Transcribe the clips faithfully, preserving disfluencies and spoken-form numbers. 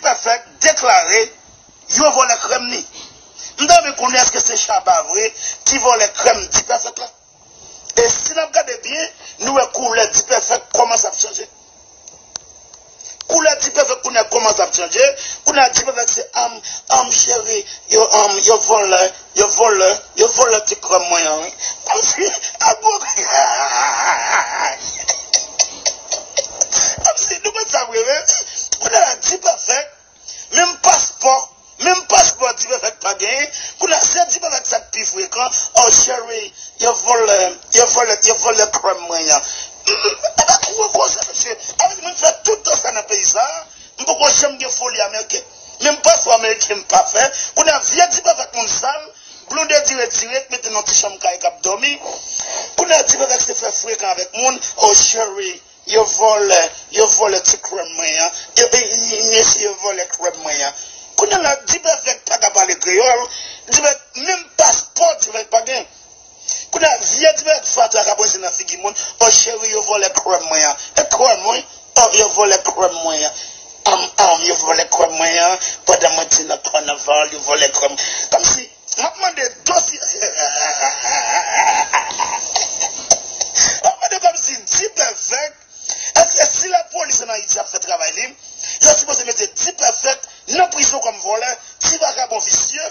Dipèfèk deklare yo vòlè krèm ni. M ta renmen konnen èske se Shabba vre ki vòlè krèm Dipèfèk la. E si n ap gade byen, nou wè koulè Dipèfèk kòmanse ap chanje. Koulè Dipèfèk kounye a kòmanse ap chanje. Kounye a Dipèfèk se, um, um, cheri, yo, um, yo vòlè, yo vòlè, yo vòlè ti krèm mwen an, wi. Kòmsi, a gwo, kòmsi, nou konn sa vre, wi. Kounye a Dipèfèk, menm paspò, menm paspò Dipèfèk pa genyen. Kounye a se Dipèfèk sa k pi frekan. Oh, cheri, yo vòlè, yo vòlè, yo vòlè krèm mwen an. M, m, m pa gwo koze, mesye. Avèk mwen fè tout tan sa nan peyi sa. M poko janm gen foli ameriken. Menm paspò ameriken m pa fè. Kounye a vye Dipèfèk moun sal. Blondedy retire, mete nan ti chanm kay k ap dòmi. Kounye a Dipèfèk se fè frekan avèk moun. Oh, cheri, yo vòlè, yo vòlè ti krèm mwen an. Yo, e, e, mesye, yo vòlè krèm mwen an. Kounye a la, Dipèfèk pa ka pale kreyòl. Dipèfèk, menm paspò, Dipèfèk pa gen. Kounye a, vye Dipèfèk fatra k ap wese nan figi moun. Oh, cheri, yo vòlè krèm mwen an. E krèm, wi. Oh, yo vòlè krèm mwen an. Am, am, yo vòlè krèm mwen an. Pandan mwen te nan kanaval, yo vòlè krèm. Kòmsi, m ap mande dosye. M ap mande kòmsi Dipèfèk. Èske si lapolis ann Ayiti ap fè travay li, yo sipoze mete Dipèfèk nan prizon kòm vòlè, ti vakabon visye,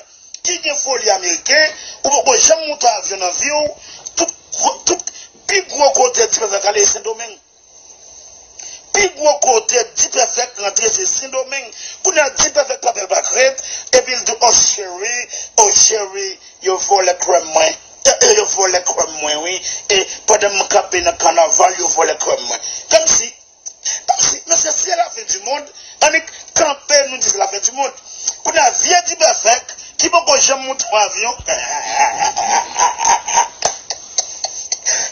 ki gen foli ameriken, ou poko janm moute avyon nan vi w, tout, tout pi gwo kote Dipèfèk ale se Sendomeng. Pi gwo kote Dipèfèk rantre se Sendomeng. Kounye a Dipèfèk pa pè pa krent, epi l di, oh cheri, oh cheri, yo vòlè krèm mwen. E, e, yo vòlè krèm mwen, wi. E pandan m kanpe nan kanaval, yo vòlè krèm mwen. Kòmsi, kòmsi, mesye, se la fen di mond. Annik kanpe, nou di se la fen di mond. Kounye a vye Dipèfèk, ki poko janm moute yon avyon.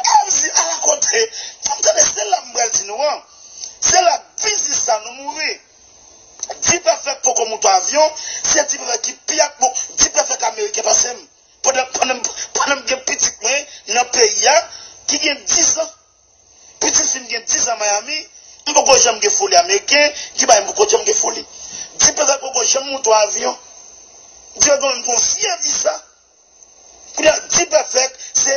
Kòmsi, ala kote, fò m tande, se la m pral di nou an. Se la biznis sa nou mouri. Dipèfèk poko moute yon avyon, se Dipèfèk ki pi ak bon, Dipèfèk ameriken pase m. Pandan, pandan, pandan m gen pitit mwen nan peyi a, ki gen diz an. Pitit fi m gen diz an Miami, m poko janm gen foli ameriken, ki bay m poko janm gen foli. Dipèfèk poko janm moute yon avyon. Dipèfèk menm gon vye viza. Kounye a, Dipèfèk, se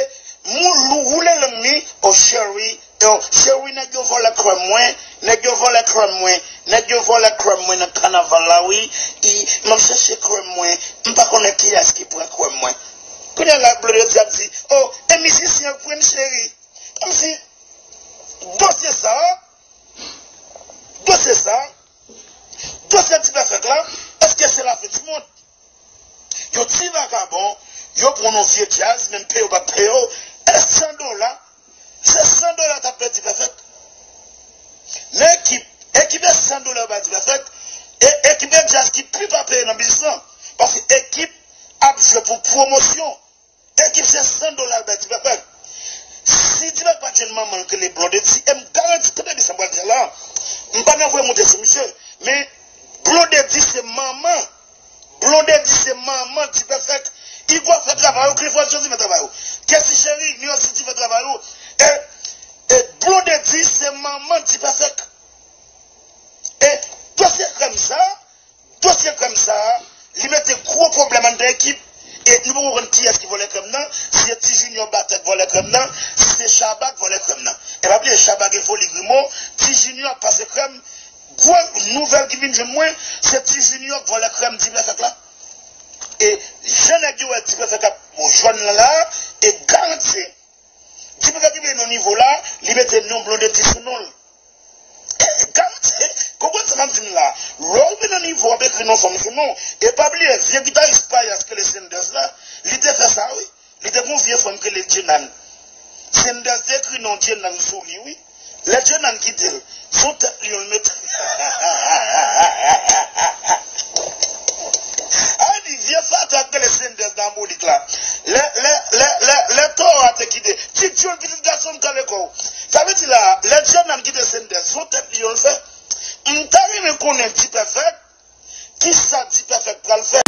moun lou woule lang ni, oh cheri, oh cheri, nèg yo vòlè krèm mwen, nèg yo vòlè krèm mwen, nèg yo vòlè krèm mwen nan kanaval la, wi. I, m ap chèche krèm mwen, m pa konnen kiyès ki pran krèm mwen. Kounye a la, Blondedy ap di, oh, e mizisyen an k pran m cheri. Kòmsi, dosye sa, dosye sa, dosye Dipèfèk la, èske se la fen di mond? Yon ti vakabon, yo pran yon vye djaz, menm peye yo pa peye yo, e san dola, se san dola t ap pèdi Dipèfèk. Men ekip, ekip e san dola yo bay Dipèfèk, e ekip e djaz ki pi pa peye nan biznis lan. Paske ekip ap jwe pou pwomosyon. Ekip se san dola l bay Dipèfèk. Si Dipèfèk pa t jwenn manman l k rele Blondedy, e m garanti, tande byen sa m pral di a la, m pa nan voye monte sou misye, men Blondedy se manman. Blondedy se manman Dipèfèk. Igor fè travay ou, Clifford Johnson fè travay ou. Kessy Chéry, New York City fè travay ou. E, e Blondedy se manman Dipèfèk. E dosye krèm sa, dosye krèm sa, li mete gwo pwoblèm anndan ekip. E nou poko konn kiyès ki vòlè krèm nan, si se Ti Junior Batè k vòlè krèm nan, si se Shabba k vòlè krèm nan. E pa bliye, Shabba gen foli grimo, Ti Junior ap pase krèm, gwo nouvèl ki vin jwenn mwen, se Ti Junior k vòlè krèm Dipèfèk la. E jan nèg yo wè Dipèfèk ap jwenn lan la, e garanti, Dipèfèk rive nan nivo la, li mete non Blondedy sou non l. E garanti, konprann sa m ap di n la. Lè w rive nan nivo w ap ekri non fanm sou non w. E pa bliye, vye gitaris payas k rele Sanders la, li te fè sa wi. Li te gon vye fanm k rele Djenan. Sanders te ekri non Djenan sou li, wi. Lè Djenan kite l, se yon tèt lyon l mete. A di, vye fatra k rele Sanders nan Bolik la. Lè, lè, lè, lè, lè Towa te kite, ti djòl pitit gason m kale kò w. Sa vle di la, lè Djenan kite Sanders, se yon tèt lyon l fè. M ta renmen konnen Dipèfèk, kisa Dipèfèk pral fè?